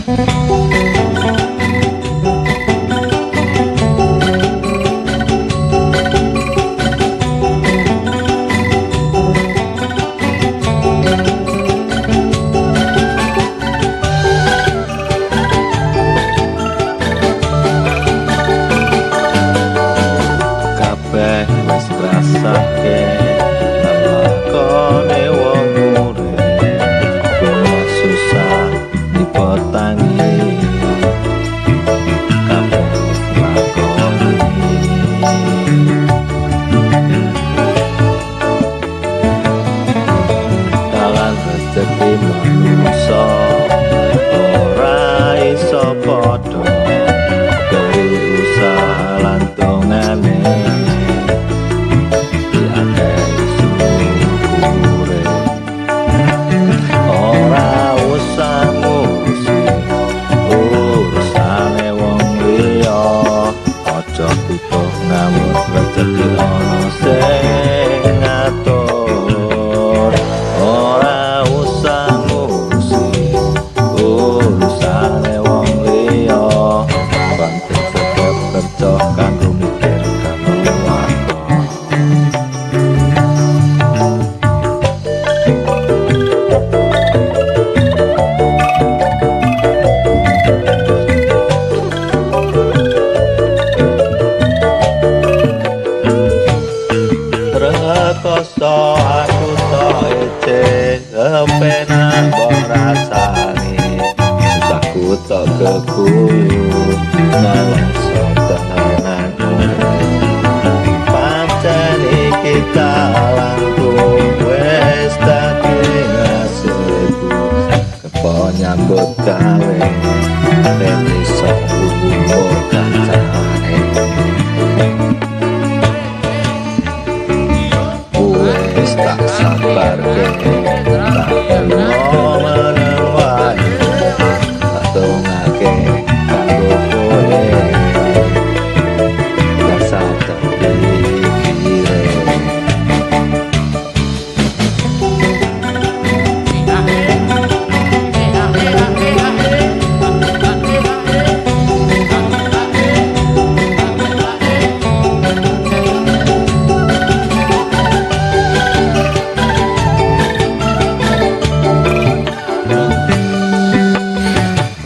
Kabeh wis ngrasake lelakone wong urip, bunga susah dipotangi, kabeh wis nglakoni. Dalan rezeki manungsa ora iso padha, keri usaha lan dongane diakehi syukure. Ora usah ngurusi urusane wong liya, aja butuh ngamuk rezeki ana sing ngatur. Ora usah ngurusi urusane wong liya, penting tetep kerja kanggo mikir keluarga. Rekoso aku tok ece, kepenak mbok rasani, susahku tok kekuyu, nelongso tenan urip. Pancen iki dalanku wis dadi nasibku, kepo nyambut gawe ben iso ngluwur kancane. Wis tak sabarke, tak lunga meneng wae, tak dongake kanggo kowe, dasar terpikire.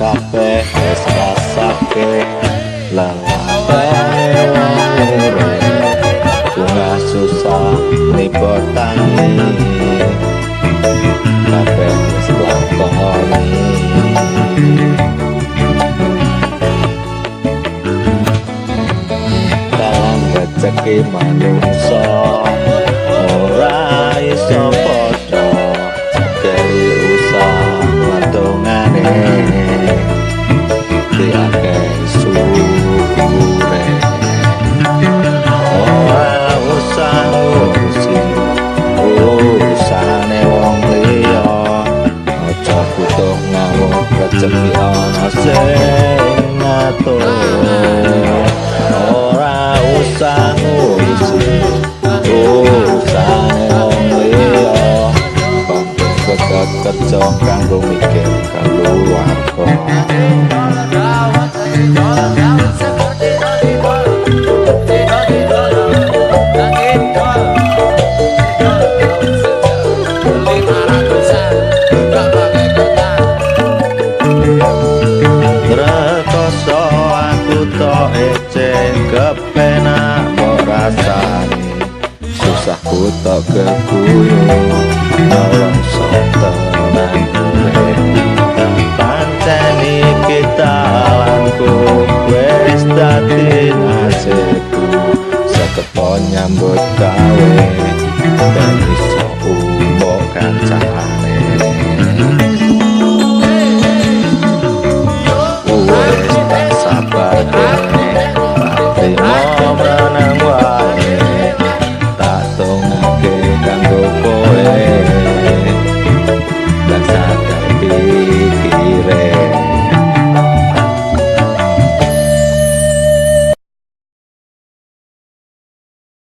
Kabeh wis ngrasake lelakone wong urip, bunga susah nipotani, kabeh wis nglakoni. Dalan rezeki manungsa ora iso padha, keri usaha lan dongane diakehi syukure. Ora usah ngurusi urusane wong liya, aja butuh ngawur rezeki ana sing ngatur. Ora usah ngurusi urusane wong liya, penting tetep kerja kanggo mikir keluarga. Rekoso aku tok ece, kepenak mbok rasani, susahku tok kekuyu, nelongso.